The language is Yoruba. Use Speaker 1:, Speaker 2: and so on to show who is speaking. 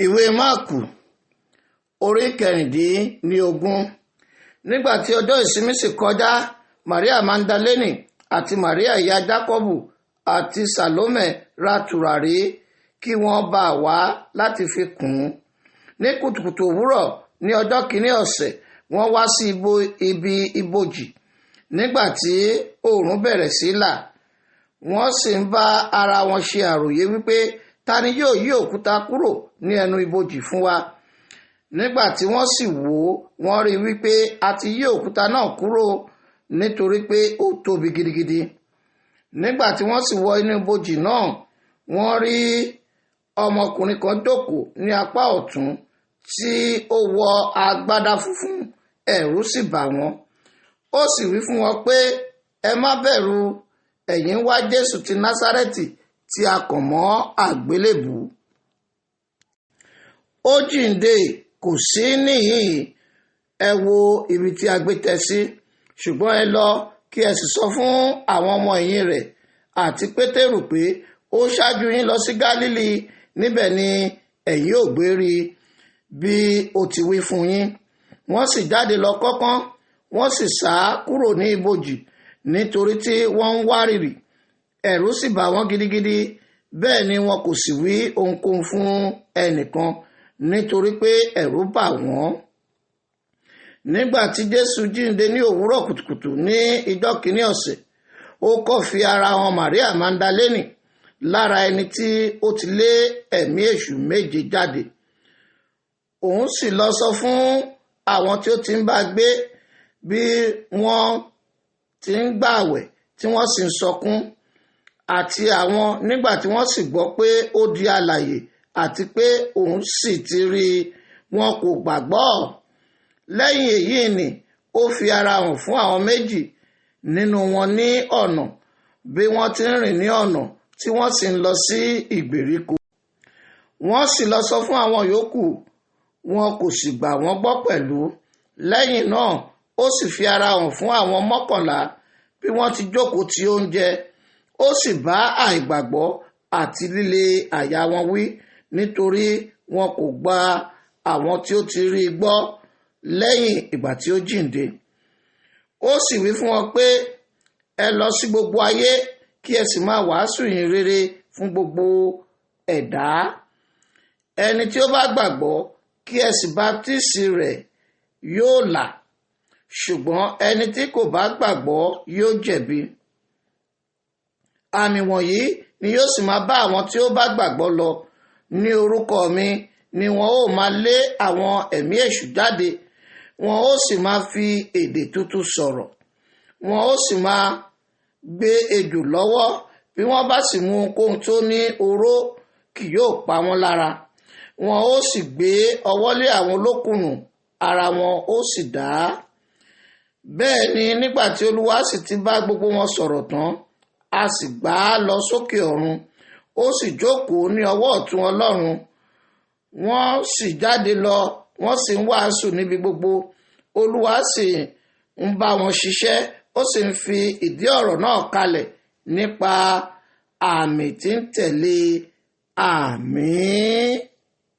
Speaker 1: Ìwé Máàkù orí 16. Nígbà tí ọjọ́ ìsinmi sì kọjá, Maria Magdalene àti Maria ìyá Jákọ́bù àti Salome ra tùràrí kí wọ́n bá wá láti fi kùn ún. Ní kùtùkùtù òwúrọ̀ ní ọjọ́ kìíní ọ̀sẹ̀, wọ́n wá sí ibi ibojì nígbà tí oòrùn bẹ̀rẹ̀ sí là. Wọ́n sì ń bá ara wọn ṣe àròyé wípé, ta ni yóò yí òkúta kúrò ní ẹnu ibojì fún wa? Nígbà tí wọ́n sì wò ó, wọ́n rí i wípé a ti yí òkúta náà kúrò nítorí pé ó tóbi gidigidi. Nígbà tí wọ́n sì wọ inú ibojì náà, wọ́n rí ọmọkùnrin kan jókòó ní apá ọ̀tún tí ó wọ agbádá funfun, ẹ̀rù sì bà wọ́n. Ó sì wí fún wọn pé, ẹ má bẹ̀rù, ẹ̀yin ń wá Jésù ti Násárẹ́tì tí a kàn mọ́ àgbélébùú. Ó jíǹde, kò sí níhìn-ín, ẹ wo ibi tí a gbé tẹ́ sí. Ṣùgbọ́n ẹ lọ kí ẹ sì sọ fún àwọn ọmọ ẹ̀yìn rẹ̀ àti Pétérù pé ó ṣáájú yín lọ sí Gálílì, níbẹ̀ ni ẹ̀yin ò gbé rí bí ó ti wí fún yín. Wọ́n sì jáde lọ kọ́kán, wọ́n sì sá kúrò ní ibojì nítorí tí wọ́n ń wárìrì. Ẹ̀rù sì bà wọ́n gidigidi, bẹ́ẹ̀ ni wọn kò sì wí ohunkóhun fún ẹnìkan nítorí pé ẹ̀rù bà wọ́n. Nígbà tí Jésù jíǹde ní òwúrọ̀ kùtùkùtù ní ìjọ́ kìíní ọ̀sẹ̀, ó kọ́ fi ara hàn Maria Magdalene lára ẹni tí ó ti lé ẹ̀mí èṣù 7 jáde. Òun sì lọ sọ fún àwọn tí ó ti ń bá gbé bí wọ́n ti ń gbààwẹ̀ tí wọ́n sì ń sọkún, àti àwọn nígbà tí wọ́n sì gbọ́ pé ó di alààyè àti pé òun sì ti rí i, wọn kò gbàgbọ́. Lẹ́yìn èyí ni ó fi ara hàn fún àwọn méjì nínú wọn ní ọ̀nà bí wọ́n ti ń rìn ní ọ̀nà tí wọ́n sì ń lọ sí ìgbèríko. Wọ́n sì lọ sọ fún àwọn yòókù, wọn kò sì gbà wọ́n gbọ́ pẹ̀lú. Lẹ́yìn náà ó sì fi ara hàn fún àwọn 11 bí wọ́n ti jókòó ti oúnjẹ. Ó sì bá àìgbàgbọ́ àti líle àyà wọn wí nítorí wọn kò gba àwọn tí ó ti rí i gbọ́ lẹ́yìn ìgbà tí ó jíǹde. Ó sì wí fún wọn pé, ẹ lọ sí gbogbo ayé kí ẹ sì máa wàásù ìyìn rere fún gbogbo ẹ̀dá. Ẹni tí ó bá gbàgbọ́ kí ẹ sì baptisi rẹ̀ yóò là, ṣùgbọ́n ẹni tí kò bá gbàgbọ́ yóò jẹ̀bi. Àmì wọ̀nyí ni yóò sì máa bá àwọn tí ó bá gbàgbọ́ lọ. Ní orúkọ mi ni wọn ó máa lé àwọn ẹ̀mí èṣù jáde, wọn ó sì máa fi èdè tuntun sọ̀rọ̀, wọn ó sì máa gbé ejò lọ́wọ́, bí wọ́n bá sì mú ohunkóhun tó ní oró kì yóò pa wọ́n lára. Wọn ó sì gbé ọwọ́ lé àwọn olókùnrùn, ara wọn ó sì dá. Bẹ́ẹ̀ ni nígbà tí Olúwa sì ti bá gbogbo wọn sọ̀rọ̀ tán, a sì gbà á lọ sókè ọ̀run, ó sì jókòó ní ọwọ́ ọ̀tún Ọlọ́run. Wọ́n sì jáde lọ, wọ́n sì ń wàásù níbi gbogbo. Olúwa sì ń bá wọn ṣiṣẹ́, ó sì ń fi ìdí ọ̀rọ̀ náà kalẹ̀ nípa àmì tí ń tẹ̀lé. Àmín.